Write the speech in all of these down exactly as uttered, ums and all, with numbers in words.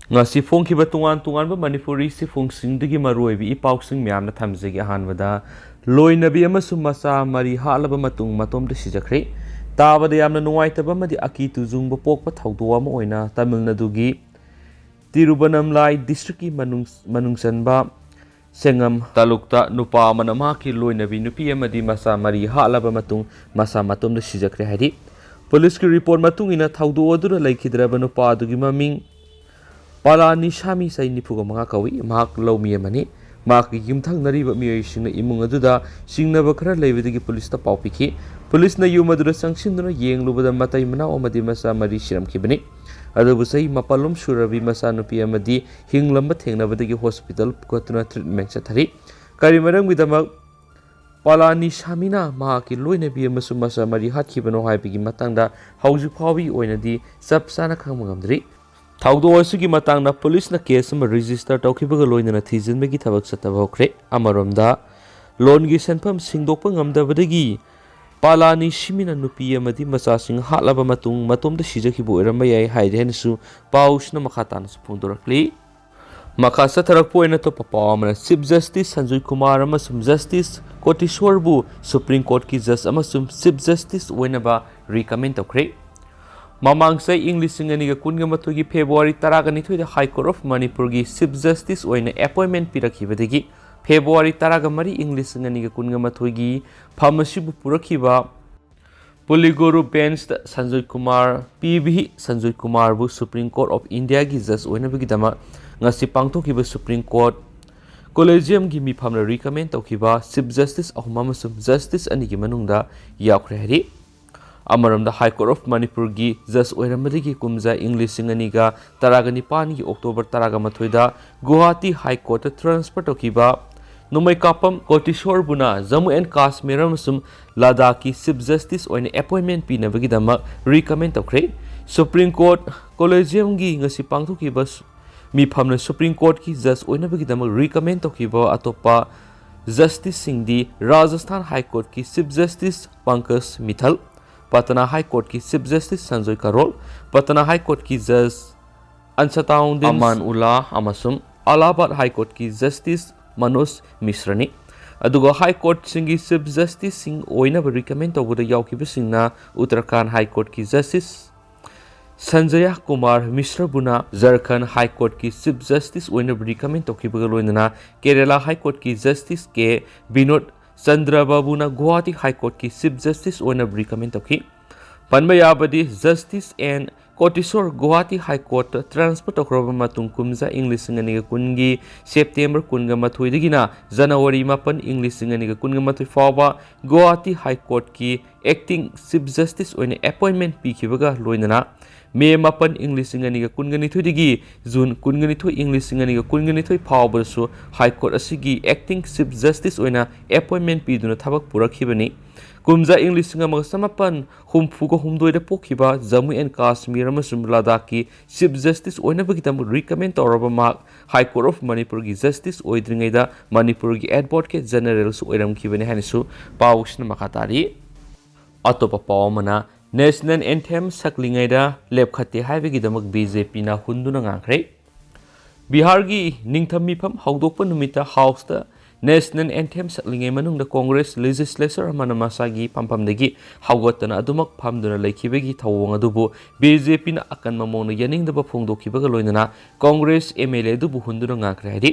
ꯉꯁꯤ ꯐꯣꯡꯈꯤꯕ ꯇꯣꯉꯥꯟ ꯇꯣꯉꯥꯟꯕ ꯃꯅꯤꯄꯨꯔꯤ ꯆꯦꯐꯣꯡꯁꯤꯡꯗꯒꯤ ꯃꯔꯨꯑꯣꯏꯕ ꯏ ꯄꯥꯎꯁꯤꯡ ꯃꯌꯥꯝꯅ ꯊꯝꯖꯒꯦ꯫ ꯑꯍꯥꯟꯕꯗ, ꯂꯣꯏꯅꯕꯤ ꯑꯃꯁꯨꯡ ꯃꯆꯥ ꯃꯔꯤ ꯍꯥꯠꯂꯕ ꯃꯇꯨꯡ ꯃꯇꯣꯝꯇ ꯁꯤꯖꯈ꯭ꯔꯦ꯫ ꯇꯥꯕꯗ ꯌꯥꯝꯅ ꯅꯨꯡꯉꯥꯏꯇꯕ ꯑꯃꯗꯤ ꯑꯀꯤ ꯇꯨꯖꯨꯡꯕ ꯄꯣꯛꯄ ꯊꯧꯗꯣꯛ ꯑꯃ ꯑꯣꯏꯅ ꯇꯥꯃꯤꯜ ꯅꯥꯗꯨꯒꯤ ꯇꯤꯔꯨꯕꯅꯝꯂꯥꯏ ꯗꯤꯁꯇ꯭ꯔꯤꯛꯀꯤ ꯃꯅꯨꯡ, ꯃꯅꯨꯡ ꯆꯟꯕ ꯁꯦꯡꯉꯝ ꯇꯥꯂꯨꯛꯇ ꯅꯨꯄꯥ ꯑꯃꯅ ꯃꯍꯥꯛꯀꯤ ꯂꯣꯏꯅꯕꯤ ꯅꯨꯄꯤ ꯑꯃꯗꯤ ꯃꯆꯥ ꯃꯔꯤ ꯍꯥꯠꯂꯕ ꯃꯇꯨꯡ ꯃꯁꯥ ꯃꯇꯣꯝꯗ ꯁꯤꯖꯈ꯭ꯔꯦ ꯍꯥꯏꯔꯤ꯫ ꯄꯨꯂꯤꯁꯀꯤ ꯔꯤꯄꯣꯔꯠ ꯃꯇꯨꯡ ꯏꯟꯅ, ꯊꯧꯗꯣꯛ ꯑꯗꯨꯗ ꯂꯩꯈꯤꯗ꯭ꯔꯕ ꯅꯨꯄꯥ ꯑꯗꯨꯒꯤ ꯃꯃꯤꯡ ꯄꯥꯂꯥꯅꯤꯁꯥꯃꯤ, ꯆꯍꯤ ꯅꯤꯐꯨꯒ ꯃꯉꯥ ꯀꯧꯏ꯫ ꯃꯍꯥꯛ ꯂꯧꯃꯤ ꯑꯃꯅꯤ꯫ ꯃꯍꯥꯛꯀꯤ ꯌꯨꯝꯊꯪꯅꯔꯤꯕ ꯃꯤꯑꯣꯏꯁꯤꯡꯅ ꯏꯃꯨꯡ ꯑꯗꯨꯗ ꯆꯤꯡꯅꯕ ꯈꯔ ꯂꯩꯕꯗꯒꯤ ꯄꯨꯂꯤꯁꯇ ꯄꯥꯎ ꯄꯤꯈꯤ꯫ ꯄꯨꯂꯤꯁꯅ ꯌꯨꯝ ꯑꯗꯨꯗ ꯆꯪꯁꯤꯟꯗꯨꯅ ꯌꯦꯡꯂꯨꯕꯗ ꯃꯇꯩ ꯃꯅꯥꯎ ꯑꯃꯗꯤ ꯃꯆꯥ ꯃꯔꯤ ꯁꯤꯔꯝꯈꯤꯕꯅꯤ꯫ ꯑꯗꯨꯕꯨ ꯆꯍꯤ ꯃꯥꯄꯜꯂꯣꯝ ꯁꯨꯔꯕꯤ ꯃꯆꯥꯅꯨꯄꯤ ꯑꯃꯗꯤ ꯍꯤꯡꯂꯝꯕ ꯊꯦꯡꯅꯕꯗꯒꯤ ꯍꯣꯁꯄꯤꯇꯥꯜ ꯄꯨꯈꯠꯇꯨꯅ ꯇ꯭ꯔꯤꯠꯃꯦꯟ ꯆꯠꯊꯔꯤ꯫ ꯀꯔꯤ ꯃꯔꯝꯒꯤꯗꯃꯛ ꯄꯥꯂꯥꯅꯤꯁꯥꯃꯤꯅ ꯃꯍꯥꯛꯀꯤ ꯂꯣꯏꯅꯕꯤ ꯑꯃꯁꯨꯡ ꯃꯆꯥ ꯃꯔꯤ ꯍꯥꯠꯈꯤꯕꯅꯣ ꯍꯥꯏꯕꯒꯤ ꯃꯇꯥꯡꯗ ꯍꯧꯖꯤꯛ ꯐꯥꯎꯕꯒꯤ ꯑꯣꯏꯅꯗꯤ ꯆꯞ ꯆꯥꯅ ꯈꯪꯕ ꯉꯝꯗ꯭ꯔꯤ꯫ ꯊꯧꯗꯣꯛ ꯑꯁꯤꯒꯤ ꯃꯇꯥꯡꯗ ꯄꯨꯂꯤꯁꯅ ꯀꯦꯁ ꯑꯃ ꯔꯦꯖꯤꯁꯇꯔ ꯇꯧꯈꯤꯕꯒ ꯂꯣꯏꯅꯅ ꯊꯤꯖꯤꯟꯕꯒꯤ ꯊꯕꯛ ꯆꯠꯊꯕ ꯍꯧꯈ꯭ꯔꯦ꯫ ꯑꯃꯔꯣꯝꯗ, ꯂꯣꯟꯒꯤ ꯁꯦꯟꯐꯝ ꯁꯤꯡꯗꯣꯛꯄ ꯉꯝꯗꯕꯗꯒꯤ ꯄꯥꯂꯥꯅꯤꯁꯥꯃꯤꯅ ꯅꯨꯄꯤ ꯑꯃꯗꯤ ꯃꯆꯥꯁꯤꯡ ꯍꯥꯠꯂꯕ ꯃꯇꯨꯡ ꯃꯇꯣꯝꯇ ꯁꯤꯖꯈꯤꯕ ꯑꯣꯏꯔꯝꯕ ꯌꯥꯏ ꯍꯥꯏꯔꯤ ꯍꯥꯏꯅꯁꯨ ꯄꯥꯎꯁꯤꯅ ꯃꯈꯥ ꯇꯥꯅꯁꯨ ꯐꯣꯡꯗꯣꯔꯛꯂꯤ꯫ ꯃꯈꯥ ꯆꯠꯊꯔꯛꯄ ꯑꯣꯏꯅ ꯑꯇꯣꯞꯄ ꯄꯥꯎ ꯑꯃꯅ, ꯆꯤꯐ ꯖꯁꯇꯤꯁ ꯁꯟꯖꯣꯏ ꯀꯨꯃꯥꯔ ꯑꯃꯁꯨꯡ ꯖꯁꯇꯤꯁ ꯀꯣꯇꯤꯁꯣꯔꯕꯨ ꯁꯨꯄ꯭ꯔꯤꯝ ꯀꯣꯔꯠꯀꯤ ꯖꯁ ꯑꯃꯁꯨꯡ ꯆꯤꯐ ꯖꯁꯇꯤꯁ ꯑꯣꯏꯅꯕ ꯔꯤꯀꯃꯦꯟ ꯇꯧꯈ꯭ꯔꯦ꯫ ꯃꯃꯥꯡ ꯆꯍꯤ ꯏꯪ ꯂꯤꯁꯤꯡ ꯑꯅꯤꯒ ꯀꯨꯟꯒ ꯃꯥꯊꯣꯏꯒꯤ ꯐꯦꯕ꯭ꯔꯨꯋꯥꯔꯤ ꯇꯔꯥꯅꯤꯊꯣꯏꯗ ꯍꯥꯏ ꯀꯣꯔꯠ ꯑꯣꯐ ꯃꯅꯤꯄꯨꯔꯒꯤ ꯆꯤꯐ ꯖꯁꯇꯤꯁ ꯑꯣꯏꯅ ꯑꯦꯄꯣꯏꯟꯃꯦꯟ ꯄꯤꯔꯛꯈꯤꯕꯗꯒꯤ ꯐꯦꯕ꯭ꯔꯨꯋꯥꯔꯤ ꯇꯔꯥꯃꯔꯤ, ꯏꯪ ꯂꯤꯁꯤꯡ ꯑꯅꯤꯒ ꯀꯨꯟꯒ ꯃꯥꯊꯣꯏꯒꯤ ꯐꯝ ꯑꯁꯤꯕꯨ ꯄꯨꯔꯛꯈꯤꯕ ꯄꯨꯂꯤꯒꯨꯔꯨ ꯕꯦꯟꯁꯇ ꯁꯟꯖꯣꯏ ꯀꯨꯃꯥꯔ, ꯄꯤ ꯚꯤ ꯁꯟꯖꯣꯏ ꯀꯨꯃꯥꯔꯕꯨ ꯁꯨꯄ꯭ꯔꯤꯝ ꯀꯣꯔꯠ ꯑꯣꯐ ꯏꯟꯗꯤꯌꯥꯒꯤ ꯖꯁ ꯑꯣꯏꯅꯕꯒꯤꯗꯃꯛ ꯉꯁꯤ ꯄꯥꯡꯊꯣꯛꯈꯤꯕ ꯁꯨꯄ꯭ꯔꯤꯝ ꯀꯣꯔꯠ ꯀꯣꯂꯦꯖꯤꯌꯝꯒꯤ ꯃꯤꯐꯝꯅ ꯔꯤꯀꯃꯦꯟ ꯇꯧꯈꯤꯕ ꯆꯤꯐ ꯖꯁꯇꯤꯁ ꯑꯍꯨꯝ ꯑꯃꯁꯨꯡ ꯖꯁꯇꯤꯁ ꯑꯅꯤꯒꯤ ꯃꯅꯨꯡꯗ ꯌꯥꯎꯈ꯭ꯔꯦ ꯍꯥꯏꯔꯤ꯫ ꯑꯃꯔꯣꯝꯗ, ꯍꯥꯏ ꯀꯣꯔꯠ ꯑꯣꯐ ꯃꯅꯤꯄꯨꯔꯒꯤ ꯖꯁ ꯑꯣꯏꯔꯝꯕꯗꯒꯤ ꯀꯨꯝꯖꯥ ꯏꯪ ꯂꯤꯁꯤꯡ ꯑꯅꯤꯒ ꯇꯔꯥꯒ ꯅꯤꯄꯥꯟꯒꯤ ꯑꯣꯛꯇꯣꯕꯔ ꯇꯔꯥꯒ ꯃꯥꯊꯣꯏꯗ ꯒꯨꯋꯥꯍꯥꯇꯤ ꯍꯥꯏ ꯀꯣꯔꯠꯇ ꯇ꯭ꯔꯥꯟꯁꯐꯔ ꯇꯧꯈꯤꯕ ꯅꯣꯡꯃꯩꯀꯥꯄꯝ ꯀꯣꯇꯤꯁꯣꯔꯕꯨꯅ ꯖꯝꯃꯨ ꯑꯦꯟ ꯀꯥꯁꯃꯤꯔ ꯑꯃꯁꯨꯡ ꯂꯗꯥꯈꯀꯤ ꯆꯤꯐ ꯖꯁꯇꯤꯁ ꯑꯣꯏꯅ ꯑꯦꯄꯣꯏꯟꯃꯦꯟ ꯄꯤꯅꯕꯒꯤꯗꯃꯛ ꯔꯤꯀꯃꯦꯟ ꯇꯧꯈ꯭ꯔꯦ꯫ ꯁꯨꯄ꯭ꯔꯤꯝ ꯀꯣꯔꯠ ꯀꯣꯂꯦꯖꯤꯌꯝꯒꯤ ꯉꯁꯤ ꯄꯥꯡꯊꯣꯛꯈꯤꯕ ꯁꯨ-, ꯃꯤꯐꯝꯅ ꯁꯨꯄ꯭ꯔꯤꯝ ꯀꯣꯔꯠꯀꯤ ꯖꯁ ꯑꯣꯏꯅꯕꯒꯤꯗꯃꯛ ꯔꯤꯀꯃꯦꯟ ꯇꯧꯈꯤꯕ ꯑꯇꯣꯞꯄ ꯖꯁꯇꯤꯁꯁꯤꯡꯗꯤ ꯔꯥꯖꯁꯊꯥꯟ ꯍꯥꯏ ꯀꯣꯔꯠꯀꯤ ꯆꯤꯐ ꯖꯁꯇꯤꯁ ꯄꯪꯀꯖ ꯃꯤꯊꯜ, ꯄꯇꯅꯥ ꯍꯥꯏ ꯀꯣꯔꯠꯀꯤ ꯆꯤꯐ ꯖꯁꯇꯤꯁ ꯁꯟꯖꯣꯏ ꯀꯔꯣꯜ, ꯄꯇꯅꯥ ꯍꯥꯏ ꯀꯣꯔꯠꯀꯤ ꯖꯁ ꯑꯟꯁꯇꯥꯎꯟꯗꯤꯟ ꯑꯃꯥꯟ ꯎꯂꯥ ꯑꯃꯁꯨꯡ ꯑꯂꯥꯍꯥꯕꯥꯗ ꯍꯥꯏ ꯀꯣꯔꯠꯀꯤ ꯖꯁꯇꯤꯁ ꯃꯅꯣꯖ ꯃꯤꯁ꯭ꯔꯅꯤ꯫ ꯑꯗꯨꯒ ꯍꯥꯏ ꯀꯣꯔꯠꯁꯤꯡꯒꯤ ꯆꯤꯐ ꯖꯁꯇꯤꯁꯁꯤꯡ ꯑꯣꯏꯅꯕ ꯔꯤꯀꯃꯦꯟ ꯇꯧꯕꯗ ꯌꯥꯎꯈꯤꯕꯁꯤꯡꯅ ꯎꯠꯇꯔꯈꯥꯟꯗ ꯍꯥꯏ ꯀꯣꯔꯠꯀꯤ ꯖꯁꯇꯤꯁ ꯁꯟꯖꯌ ꯀꯨꯃꯥꯔ ꯃꯤꯁ꯭ꯔꯕꯨꯅ ꯖꯔꯈꯟꯗ ꯍꯥꯏ ꯀꯣꯔꯠꯀꯤ ꯆꯤꯐ ꯖꯁꯇꯤꯁ ꯑꯣꯏꯅꯕ ꯔꯤꯀꯃꯦꯟ ꯇꯧꯈꯤꯕꯒ ꯂꯣꯏꯅꯅ ꯀꯦꯔꯦꯂꯥ ꯍꯥꯏ ꯀꯣꯔꯠꯀꯤ ꯖꯁꯇꯤꯁ ꯀꯦ ꯕꯤꯅꯣꯗ ꯆꯟꯗ꯭ꯔ ꯕꯥꯕꯨꯅ ꯒꯨꯋꯥꯍꯥꯇꯤ ꯍꯥꯏ ꯀꯣꯔꯠꯀꯤ ꯆꯤꯐ ꯖꯁꯇꯤꯁ ꯑꯣꯏꯅꯕ ꯔꯤꯀꯃꯦꯟ ꯇꯧꯈꯤ꯫ ꯄꯟꯕ ꯌꯥꯕꯗꯤ justice N Kotiswar Guwahati high ꯀꯣꯔꯠꯇ ꯇ꯭ꯔꯥꯟꯁꯐꯔ ꯇꯧꯈ꯭ꯔꯕ ꯃꯇꯨꯡ ꯀꯨꯝꯖꯥ ꯏꯪ ꯂꯤꯁꯤꯡ ꯑꯅꯤꯒ ꯀꯨꯟꯒꯤ ꯁꯦꯞꯇꯦꯝꯕꯔ ꯀꯨꯟꯒ ꯃꯥꯊꯣꯏꯗꯒꯤꯅ ꯖꯅꯋꯥꯔꯤ ꯃꯥꯄꯟ ꯏꯪ ꯂꯤꯁꯤꯡ ꯑꯅꯤꯒ ꯀꯨꯟꯒ ꯃꯥꯊꯣꯏ ꯐꯥꯎꯕ Guwahati high ꯀꯣꯔꯠꯀꯤ acting chief justice ꯑꯣꯏꯅ ꯑꯦꯄꯣꯏꯟꯃꯦꯟ ꯄꯤꯈꯤꯕꯒ ꯂꯣꯏꯅꯅ ꯃꯦ ꯃꯥꯄꯟ ꯏꯪ ꯂꯤꯁꯤꯡ ꯑꯅꯤꯒ ꯀꯨꯟꯒ ꯅꯤꯊꯣꯏꯗꯒꯤ ꯖꯨꯟ ꯀꯨꯟꯒ ꯅꯤꯊꯣꯏ ꯏꯪ ꯂꯤꯁꯤꯡ ꯑꯅꯤꯒ ꯀꯨꯟꯒ ꯅꯤꯊꯣꯏ ꯐꯥꯎꯕꯗꯁꯨ ꯍꯥꯏ ꯀꯣꯔꯠ ꯑꯁꯤꯒꯤ ꯑꯦꯛꯇꯤꯡ ꯆꯤꯐ ꯖꯁꯇꯤꯁ ꯑꯣꯏꯅ ꯑꯦꯄꯣꯏꯟꯃꯦꯟ ꯄꯤꯗꯨꯅ ꯊꯕꯛ ꯄꯨꯔꯛꯈꯤꯕꯅꯤ꯫ ꯀꯨꯝꯖꯥ ꯏꯪ ꯂꯤꯁꯤꯡ ꯑꯃꯒ ꯆꯃꯥꯄꯟ ꯍꯨꯝꯐꯨꯒ ꯍꯨꯝꯗꯣꯏꯗ ꯄꯣꯛꯈꯤꯕ ꯖꯝꯃꯨ ꯑꯦꯟ ꯀꯥꯁꯃꯤꯔ ꯑꯃꯁꯨꯡ ꯂꯗꯥꯈꯀꯤ ꯆꯤꯐ ꯖꯁꯇꯤꯁ ꯑꯣꯏꯅꯕꯒꯤꯗꯃꯛ ꯔꯤꯀꯃꯦꯟ ꯇꯧꯔꯕ ꯃꯍꯥꯛ ꯍꯥꯏ ꯀꯣꯔꯠ ꯑꯣꯐ ꯃꯅꯤꯄꯨꯔꯒꯤ ꯖꯁꯇꯤꯁ ꯑꯣꯏꯗ꯭ꯔꯤꯉꯩꯗ ꯃꯅꯤꯄꯨꯔꯒꯤ ꯑꯦꯗꯚꯣꯀꯦꯠ ꯖꯦꯅꯔꯦꯜꯁꯨ ꯑꯣꯏꯔꯝꯈꯤꯕꯅꯤ ꯍꯥꯏꯅꯁꯨ ꯄꯥꯎꯁꯤꯅ ꯃꯈꯥ ꯇꯥꯔꯤ꯫ ꯑꯇꯣꯞꯄ ꯄꯥꯎ ꯑꯃꯅ, ꯅꯦꯁꯅꯦꯜ ꯑꯦꯟꯊꯦꯝ ꯁꯛꯂꯤꯉꯩꯗ ꯂꯦꯞꯈꯠꯇꯦ ꯍꯥꯏꯕꯒꯤꯗꯃꯛ ꯕꯤ ꯖꯦ ꯄꯤꯅ ꯍꯨꯟꯗꯨꯅ ꯉꯥꯡꯈ꯭ꯔꯦ꯫ ꯕꯤꯍꯥꯔꯒꯤ ꯅꯤꯡꯊꯝ ꯃꯤꯐꯝ ꯍꯧꯗꯣꯛꯄ ꯅꯨꯃꯤꯠꯇ ꯍꯥꯎꯁꯇ ꯅꯦꯁꯅꯦꯜ ꯑꯦꯟꯊꯦꯝ ꯁꯛꯂꯤꯉꯩ ꯃꯅꯨꯡꯗ ꯀꯣꯡꯒ꯭ꯔꯦꯁ ꯂꯦꯖꯤꯁꯂꯦꯆꯔ ꯑꯃꯅ ꯃꯁꯥꯒꯤ ꯐꯝꯐꯝꯗꯒꯤ ꯍꯧꯒꯠꯇꯅ ꯑꯗꯨꯃꯛ ꯐꯝꯗꯨꯅ ꯂꯩꯈꯤꯕꯒꯤ ꯊꯧꯑꯣꯡ ꯑꯗꯨꯕꯨ ꯕꯤ ꯖꯦ ꯄꯤꯅ ꯑꯀꯟꯕ ꯃꯑꯣꯡꯗ ꯌꯥꯅꯤꯡꯗꯕ ꯐꯣꯡꯗꯣꯛꯈꯤꯕꯒ ꯂꯣꯏꯅꯅ ꯀꯣꯡꯒ꯭ꯔꯦꯁ ꯑꯦꯝ ꯑꯦꯜ ꯑꯦ ꯑꯗꯨꯕꯨ ꯍꯨꯟꯗꯨꯅ ꯉꯥꯡꯈ꯭ꯔꯦ ꯍꯥꯏꯔꯤ꯫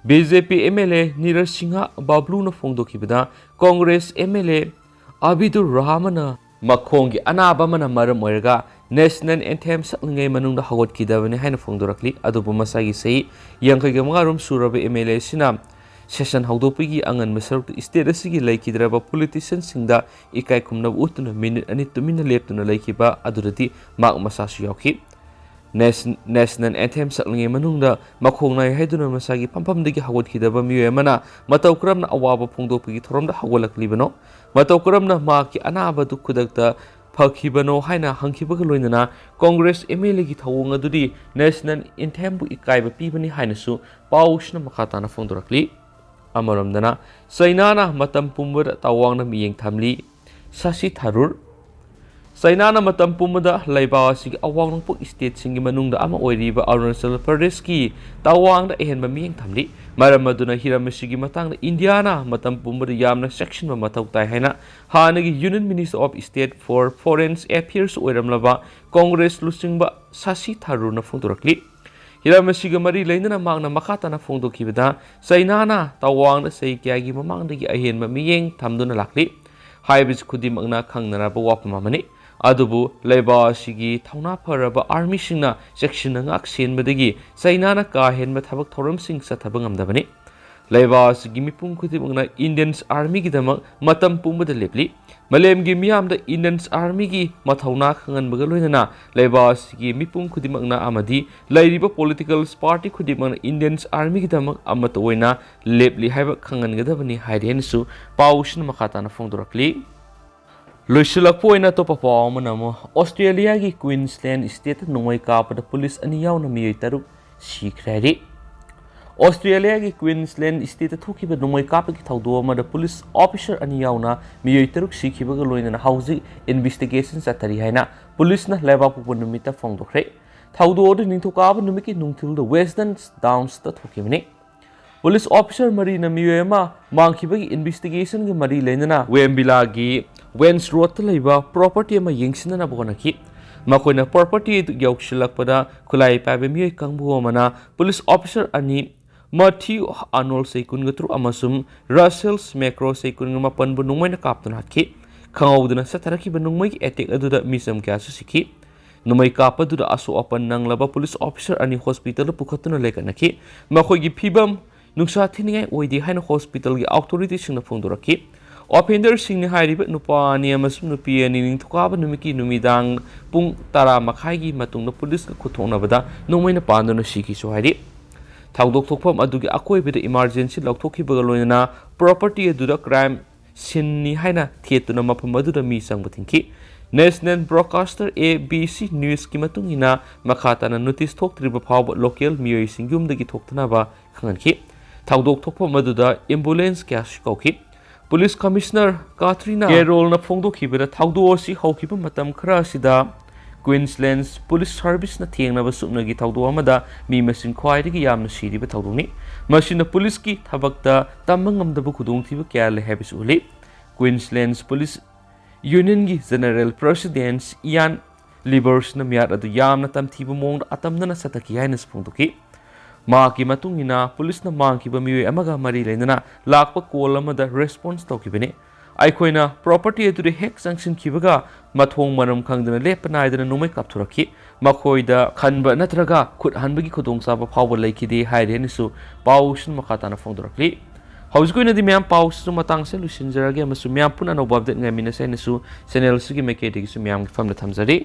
B J P M L A Neeraj Singh ꯕꯥꯕ꯭ꯂꯨꯅ ꯐꯣꯡꯗꯣꯛꯈꯤꯕꯗ, Congress M L A Abdur ꯔꯍꯃꯟꯅ ꯃꯈꯣꯡꯒꯤ ꯑꯅꯥꯕ ꯑꯃꯅ ꯃꯔꯝ ꯑꯣꯏꯔꯒ ꯅꯦꯁꯅꯦꯜ ꯑꯦꯟꯊꯦꯝ ꯁꯛꯂꯤꯉꯩ ꯃꯅꯨꯡꯗ ꯍꯧꯒꯠꯈꯤꯗꯕꯅꯤ ꯍꯥꯏꯅ ꯐꯣꯡꯗꯣꯔꯛꯂꯤ꯫ ꯑꯗꯨꯕꯨ ꯃꯁꯥꯒꯤ ꯆꯍꯤ ꯌꯥꯡꯈꯩꯒ ꯃꯉꯥ ꯔꯣꯝ ꯁꯨꯔꯕ ꯑꯦꯝ ꯑꯦꯜ ꯑꯦ ꯑꯁꯤꯅ ꯁꯦꯁꯟ ꯍꯧꯗꯣꯛꯄꯒꯤ ꯑꯉꯟꯕ ꯁꯔꯨꯛꯇ ꯁ꯭ꯇꯦꯠ ꯑꯁꯤꯒꯤ ꯂꯩꯈꯤꯗ꯭ꯔꯕ ꯄꯣꯂꯤꯇꯤꯁꯤꯌꯟꯁꯤꯡꯗ ꯏꯀꯥꯏ ꯈꯨꯝꯅꯕ ꯎꯠꯇꯨꯅ ꯃꯤꯅꯤꯠ ꯑꯅꯤ ꯇꯨꯃꯤꯟꯅ ꯂꯦꯞꯇꯨꯅ ꯂꯩꯈꯤꯕ ꯑꯗꯨꯗꯗꯤ ꯃꯍꯥꯛ ꯃꯁꯥꯁꯨ ꯌꯥꯎꯈꯤ꯫ ꯅꯦꯁ-, ꯅꯦꯁꯅꯦꯜ ꯑꯦꯟꯊꯦꯝ ꯁꯛꯂꯤꯉꯩ ꯃꯅꯨꯡꯗ ꯃꯈꯣꯡ ꯅꯥꯏ ꯍꯥꯏꯗꯨꯅ ꯃꯁꯥꯒꯤ ꯐꯝꯐꯝꯗꯒꯤ ꯍꯧꯒꯠꯈꯤꯗꯕ ꯃꯤꯑꯣꯏ ꯑꯃꯅ ꯃꯇꯧ ꯀꯔꯝꯅ ꯑꯋꯥꯕ ꯐꯣꯡꯗꯣꯛꯄꯒꯤ ꯊꯧꯔꯝꯗ ꯍꯧꯒꯠꯂꯛꯂꯤꯕꯅꯣ? ꯃꯇꯧ ꯀꯔꯝꯅ ꯃꯍꯥꯛꯀꯤ ꯑꯅꯥꯕꯗꯨ ꯈꯨꯗꯛꯇ ꯐꯈꯤꯕꯅꯣ ꯍꯥꯏꯅ ꯍꯪꯈꯤꯕꯒ ꯂꯣꯏꯅꯅ ꯀꯣꯡꯒ꯭ꯔꯦꯁ ꯑꯦꯝ ꯑꯦꯜ ꯑꯦꯒꯤ ꯊꯧꯑꯣꯡ ꯑꯗꯨꯗꯤ ꯅꯦꯁꯅꯦꯜ ꯑꯦꯟꯊꯦꯝꯕꯨ ꯏꯀꯥꯏꯕ ꯄꯤꯕꯅꯤ ꯍꯥꯏꯅꯁꯨ ꯄꯥꯎꯁꯤꯅ ꯃꯈꯥ ꯇꯥꯅ ꯐꯣꯡꯗꯣꯔꯛꯂꯤ꯫ ꯑꯃꯔꯣꯝꯗꯅ ꯆꯩꯅꯥꯅ ꯃꯇꯝ ꯄꯨꯝꯕꯗ ꯇꯋꯥꯡꯅ ꯃꯤꯠꯌꯦꯡ ꯊꯝꯂꯤ꯫ ꯁꯁꯤ ꯊꯔꯨꯔ꯫ ꯆꯩꯅꯥꯅ ꯃꯇꯝ ꯄꯨꯝꯕꯗ ꯂꯩꯕꯥꯛ ꯑꯁꯤꯒꯤ ꯑꯋꯥꯡ ꯅꯣꯡꯄꯣꯛ ꯁ꯭ꯇꯦꯠꯁꯤꯡꯒꯤ ꯃꯅꯨꯡꯗ ꯑꯃ ꯑꯣꯏꯔꯤꯕ ꯑꯔꯨꯅꯥꯆꯜ ꯄ꯭ꯔꯗꯦꯁꯀꯤ ꯇꯋꯥꯡꯗ ꯑꯍꯦꯟꯕ ꯃꯤꯠꯌꯦꯡ ꯊꯝꯂꯤ꯫ ꯃꯔꯝ ꯑꯗꯨꯅ ꯍꯤꯔꯝ ꯑꯁꯤꯒꯤ ꯃꯇꯥꯡꯗ ꯏꯟꯗꯤꯌꯥꯅ ꯃꯇꯝ ꯄꯨꯝꯕꯗ ꯌꯥꯝꯅ ꯆꯦꯛꯁꯤꯟꯕ ꯃꯊꯧ ꯇꯥꯏ ꯍꯥꯏꯅ ꯍꯥꯟꯅꯒꯤ Union Minister of State for Foreign Affairs ꯑꯣꯏꯔꯝꯂꯕ Congress ꯂꯨꯆꯤꯡꯕ ꯁꯥꯁꯤ ꯊꯥꯔꯨꯔꯅ ꯐꯣꯡꯗꯣꯔꯛꯂꯤ꯫ ꯍꯤꯔꯝ ꯑꯁꯤꯒ ꯃꯔꯤ ꯂꯩꯅꯅ ꯃꯍꯥꯛꯅ ꯃꯈꯥ ꯇꯥꯅ ꯐꯣꯡꯗꯣꯛꯈꯤꯕꯗ, ꯆꯩꯅꯥꯅ ꯇꯋꯥꯡꯗ ꯆꯍꯤ ꯀꯌꯥꯒꯤ ꯃꯃꯥꯡꯗꯒꯤ ꯑꯍꯦꯟꯕ ꯃꯤꯠꯌꯦꯡ ꯊꯝꯗꯨꯅ ꯂꯥꯛꯂꯤ꯫ ꯍꯥꯏꯕꯁꯤ ꯈꯨꯗꯤꯡꯃꯛꯅ ꯈꯪꯅꯔꯕ ꯋꯥꯐꯝ ꯑꯃꯅꯤ꯫ ꯑꯗꯨꯕꯨ ꯂꯩꯕꯥꯛ ꯑꯁꯤꯒꯤ ꯊꯧꯅꯥ ꯐꯔꯕ ꯑꯥꯔꯃꯤꯁꯤꯡꯅ ꯆꯦꯛꯁꯤꯟꯅ ꯉꯥꯛ ꯁꯦꯟꯕꯗꯒꯤ ꯆꯩꯅꯥꯅ ꯀꯥ ꯍꯦꯟꯕ ꯊꯕꯛ ꯊꯧꯔꯝꯁꯤꯡ ꯆꯠꯊꯕ ꯉꯝꯗꯕꯅꯤ꯫ ꯂꯩꯕꯥꯛ ꯑꯁꯤꯒꯤ ꯃꯤꯄꯨꯝ ꯈꯨꯗꯤꯡꯃꯛꯅ Indian Armyꯒꯤꯗꯃꯛ ꯃꯇꯝ ꯄꯨꯝꯕꯗ ꯂꯦꯞꯂꯤ꯫ ꯃꯥꯂꯦꯝꯒꯤ ꯃꯤꯌꯥꯝꯗ Indian Armyꯒꯤ ꯃꯊꯧꯅꯥ ꯈꯪꯍꯟꯕꯒ ꯂꯣꯏꯅꯅ ꯂꯩꯕꯥꯛ ꯑꯁꯤꯒꯤ ꯃꯤꯄꯨꯝ ꯈꯨꯗꯤꯡꯃꯛꯅ ꯑꯃꯗꯤ ꯂꯩꯔꯤꯕ political party ꯈꯨꯗꯤꯡꯃꯛꯅ Indian Armyꯒꯤꯗꯃꯛ ꯑꯃꯠꯇ ꯑꯣꯏꯅ ꯂꯦꯞꯂꯤ ꯍꯥꯏꯕ ꯈꯪꯍꯟꯒꯗꯕꯅꯤ ꯍꯥꯏꯔꯤ ꯍꯥꯏꯅꯁꯨ ꯄꯥꯎꯁꯤꯅ ꯃꯈꯥ ꯇꯥꯅ ꯐꯣꯡꯗꯣꯔꯛꯂꯤ꯫ ꯂꯣꯏꯁꯤꯜꯂꯛꯄ ꯑꯣꯏꯅ ꯑꯇꯣꯞꯄ ꯄꯥꯎ ꯑꯃꯅ ꯑꯃꯨꯛ ꯑꯣꯁꯇ꯭ꯔꯦꯂꯤꯌꯥꯒꯤ ꯀ꯭ꯋꯤꯟꯁꯂꯦꯟ ꯁ꯭ꯇꯦꯠꯇ ꯅꯣꯡꯃꯩ ꯀꯥꯞꯄꯗ ꯄꯨꯂꯤꯁ ꯑꯅꯤ ꯌꯥꯎꯅ ꯃꯤꯑꯣꯏ ꯇꯔꯨꯛ ꯁꯤꯈ꯭ꯔꯦ ꯍꯥꯏꯔꯤ꯫ ꯑꯣꯁꯇ꯭ꯔꯦꯂꯤꯌꯥꯒꯤ ꯀ꯭ꯋꯤꯟꯁꯂꯦꯟ ꯁ꯭ꯇꯦꯠꯇ ꯊꯣꯛꯈꯤꯕ ꯅꯣꯡꯃꯩ ꯀꯥꯞꯄꯒꯤ ꯊꯧꯗꯣꯛ ꯑꯃꯗ ꯄꯨꯂꯤꯁ ꯑꯣꯐꯤꯁꯔ ꯑꯅꯤ ꯌꯥꯎꯅ ꯃꯤꯑꯣꯏ ꯇꯔꯨꯛ ꯁꯤꯈꯤꯕꯒ ꯂꯣꯏꯅꯅ ꯍꯧꯖꯤꯛ investigation ꯆꯠꯊꯔꯤ ꯍꯥꯏꯅ ꯄꯨꯂꯤꯁꯅ ꯂꯩꯕꯥꯛꯄꯣꯛꯄ ꯅꯨꯃꯤꯠꯇ ꯐꯣꯡꯗꯣꯛꯈ꯭ꯔꯦ꯫ ꯊꯧꯗꯣꯛ ꯑꯗꯨ ꯅꯤꯡꯊꯧꯀꯥꯕ ꯅꯨꯃꯤꯠꯀꯤ ꯅꯨꯡꯊꯤꯜꯗ Western Downsꯇ ꯊꯣꯛꯈꯤꯕꯅꯤ꯫ ꯄꯨꯂꯤꯁ ꯑꯣꯐꯤꯁꯔ ꯃꯔꯤꯅ ꯃꯤꯑꯣꯏ ꯑꯃ ꯃꯥꯡꯈꯤꯕꯒꯤ investigationꯒ ꯃꯔꯤ ꯂꯩꯅꯅ ꯋꯦꯝꯕꯤꯂꯥꯒꯤ ꯋꯦꯟꯁ ꯔꯣꯗꯇ ꯂꯩꯕ property ꯑꯃ ꯌꯦꯡꯁꯤꯟꯅꯅꯕ ꯍꯣꯠꯅꯈꯤ꯫ ꯃꯈꯣꯏꯅ property ꯑꯗꯨ ꯌꯧꯁꯤꯜꯂꯛꯄꯗ ꯈꯨꯠꯂꯥꯏ ꯄꯥꯏꯕ ꯃꯤꯑꯣꯏ ꯀꯥꯡꯕꯨ ꯑꯃꯅ ꯄꯨꯂꯤꯁ ꯑꯣꯐꯤꯁꯔ ꯑꯅꯤ, Matthew Arnold ꯆꯍꯤ ꯀꯨꯟꯒ ꯇꯔꯨꯛ ꯑꯃꯁꯨꯡ Russell Smacro ꯆꯍꯤ ꯀꯨꯟꯒ ꯃꯥꯄꯟꯕꯨ ꯅꯣꯡꯃꯩꯅ ꯀꯥꯞꯇꯨꯅ ꯍꯥꯠꯈꯤ꯫ ꯈꯪꯍꯧꯗꯅ ꯆꯠꯊꯔꯛꯈꯤꯕ ꯅꯣꯡꯃꯩꯒꯤ attack ꯑꯗꯨꯗ ꯃꯤꯆꯝ ꯀꯌꯥꯁꯨ ꯁꯤꯈꯤ꯫ ꯅꯣꯡꯃꯩ ꯀꯥꯞꯄꯗꯨꯗ ꯑꯁꯣꯛ ꯑꯄꯟ ꯅꯪꯂꯕ ꯄꯨꯂꯤꯁ ꯑꯣꯐꯤꯁꯔ ꯑꯅꯤ ꯍꯣꯁꯄꯤꯇꯥꯜꯗ ꯄꯨꯈꯠꯇꯨꯅ ꯂꯩꯈꯠꯅꯈꯤ꯫ ꯃꯈꯣꯏꯒꯤ ꯐꯤꯕꯝ ꯅꯨꯡꯁꯥ ꯊꯤꯅꯤꯡꯉꯥꯏ ꯑꯣꯏꯗꯦ ꯍꯥꯏꯅ ꯍꯣꯁꯄꯤꯇꯥꯜꯒꯤ ꯑꯣꯊꯣꯔꯤꯇꯤꯁꯤꯡꯅ ꯐꯣꯡꯗꯣꯔꯛꯈꯤ꯫ ꯑꯣꯐꯦꯟꯗꯔꯁꯤꯡꯅꯤ ꯍꯥꯏꯔꯤꯕ ꯅꯨꯄꯥ ꯑꯅꯤ ꯑꯃꯁꯨꯡ ꯅꯨꯄꯤ ꯑꯅꯤ ꯅꯤꯡꯊꯧꯀꯥꯕ ꯅꯨꯃꯤꯠꯀꯤ ꯅꯨꯃꯤꯗꯥꯡ ꯄꯨꯡ ꯇꯔꯥ ꯃꯈꯥꯏꯒꯤ ꯃꯇꯨꯡꯗ ꯄꯨꯂꯤꯁꯀ ꯈꯨꯠꯊꯣꯛꯅꯕꯗ ꯅꯣꯡꯃꯩꯅ ꯄꯥꯟꯗꯨꯅ ꯁꯤꯈꯤꯁꯨ ꯍꯥꯏꯔꯤ꯫ ꯊꯧꯗꯣꯛ ꯊꯣꯛꯐꯝ ꯑꯗꯨꯒꯤ ꯑꯀꯣꯏꯕꯗ emergency ꯂꯧꯊꯣꯛꯈꯤꯕꯒ ꯂꯣꯏꯅꯅ property ꯑꯗꯨꯗ crime ꯁꯤꯟꯅꯤ ꯍꯥꯏꯅ ꯊꯦꯠꯇꯨꯅ ꯃꯐꯝ ꯑꯗꯨꯗ ꯃꯤ ꯆꯪꯕ ꯊꯤꯡꯈꯤ꯫ National broadcaster A B C Newsꯀꯤ ꯃꯇꯨꯡ ꯏꯟꯅ, ꯃꯈꯥ ꯇꯥꯅ notice ꯊꯣꯛꯇ꯭ꯔꯤꯕ ꯐꯥꯎꯕ local ꯃꯤꯑꯣꯏꯁꯤꯡ ꯌꯨꯝꯗꯒꯤ ꯊꯣꯛꯇꯅꯕ ꯈꯪꯍꯟꯈꯤ꯫ ꯊꯧꯗꯣꯛ ꯊꯣꯛꯐꯝ ꯑꯗꯨꯗ ambulance ꯀꯌꯥꯁꯨ ꯀꯧꯈꯤ꯫ ꯄꯨꯂꯤꯁ ꯀꯃꯤꯁꯅꯔ ꯀꯥꯇ꯭ꯔꯤꯅꯥ ꯀꯦꯔꯣꯜꯅ ꯐꯣꯡꯗꯣꯛꯈꯤꯕꯗ, ꯊꯧꯗꯣꯛ ꯑꯁꯤ ꯍꯧꯈꯤꯕ ꯃꯇꯝ ꯈꯔ ꯑꯁꯤꯗ ꯀ꯭ꯋꯤꯟꯁꯂꯦꯟꯁ ꯄꯨꯂꯤꯁ ꯁꯔꯚꯤꯁꯅ ꯊꯦꯡꯅꯕ ꯁꯨꯞꯅꯒꯤ ꯊꯧꯗꯣꯛ ꯑꯃꯗ ꯃꯤ ꯃꯁꯤꯡ ꯈ꯭ꯋꯥꯏꯗꯒꯤ ꯌꯥꯝꯅ ꯁꯤꯔꯤꯕ ꯊꯧꯗꯣꯛꯅꯤ꯫ ꯃꯁꯤꯅ ꯄꯨꯂꯤꯁꯀꯤ ꯊꯕꯛꯇ ꯇꯝꯕ ꯉꯝꯗꯕ ꯈꯨꯗꯣꯡꯊꯤꯕ ꯀꯌꯥ ꯂꯩ ꯍꯥꯏꯕꯁꯤ ꯎꯠꯂꯤ꯫ ꯀ꯭ꯋꯤꯟꯁꯂꯦꯟꯁ ꯄꯨꯂꯤꯁ ꯌꯨꯅꯤꯌꯟꯒꯤ ꯖꯦꯅꯔꯦꯜ ꯄ꯭ꯔꯦꯁꯤꯗꯦꯟꯠ ꯏꯌꯥꯟ ꯂꯤꯕꯔꯁꯅ ꯃꯤꯍꯥꯠ ꯑꯗꯨ ꯌꯥꯝꯅ ꯇꯝꯊꯤꯕ ꯃꯑꯣꯡꯗ ꯑꯇꯝꯅꯅ ꯁꯊꯈꯤ ꯍꯥꯏꯅꯁꯨ ꯐꯣꯡꯗꯣꯛꯈꯤ꯫ ꯃꯍꯥꯛꯀꯤ ꯃꯇꯨꯡ ꯏꯟꯅ ꯄꯨꯂꯤꯁꯅ ꯃꯥꯡꯈꯤꯕ ꯃꯤꯑꯣꯏ ꯑꯃꯒ ꯃꯔꯤ ꯂꯩꯅꯅ ꯂꯥꯛꯄ ꯀꯣꯜ ꯑꯃꯗ ꯔꯦꯁꯄꯣꯟꯁ ꯇꯧꯈꯤꯕꯅꯤ꯫ ꯑꯩꯈꯣꯏꯅ ꯄ꯭ꯔꯣꯄꯔꯇꯤ ꯑꯗꯨꯗ ꯍꯦꯛ ꯆꯪꯁꯤꯟꯈꯤꯕꯒ ꯃꯊꯣꯡ ꯃꯔꯝ ꯈꯪꯗꯅ ꯂꯦꯞꯄ ꯅꯥꯏꯗꯅ ꯅꯣꯡꯃꯩ ꯀꯥꯞꯊꯣꯔꯛꯈꯤ꯫ ꯃꯈꯣꯏꯗ ꯈꯟꯕ ꯅꯠꯇ꯭ꯔꯒ ꯈꯨꯠ ꯍꯟꯕꯒꯤ ꯈꯨꯗꯣꯡꯆꯥꯕ ꯐꯥꯎꯕ ꯂꯩꯈꯤꯗꯦ ꯍꯥꯏꯔꯤ ꯍꯥꯏꯅꯁꯨ ꯄꯥꯎꯁꯤꯅ ꯃꯈꯥ ꯇꯥꯅ ꯐꯣꯡꯗꯣꯔꯛꯂꯤ꯫ ꯍꯧꯖꯤꯛꯀꯤ ꯑꯣꯏꯅꯗꯤ ꯃꯌꯥꯝ ꯄꯥꯎꯁꯤꯁꯨ ꯃꯇꯥꯡꯁꯦ ꯂꯣꯏꯁꯤꯟꯖꯔꯒꯦ ꯑꯃꯁꯨꯡ ꯃꯌꯥꯝ ꯄꯨꯟꯅ ꯑꯅꯧꯕ ꯑꯞꯗꯦꯠ ꯉꯥꯏꯃꯤꯟꯅꯁꯦ ꯍꯥꯏꯅꯁꯨ ꯆꯦꯅꯦꯜꯁꯤꯒꯤ ꯃꯥꯏꯀꯩꯗꯒꯤꯁꯨ ꯃꯌꯥꯝꯒꯤ ꯐꯝꯗ ꯊꯝꯖꯔꯤ꯫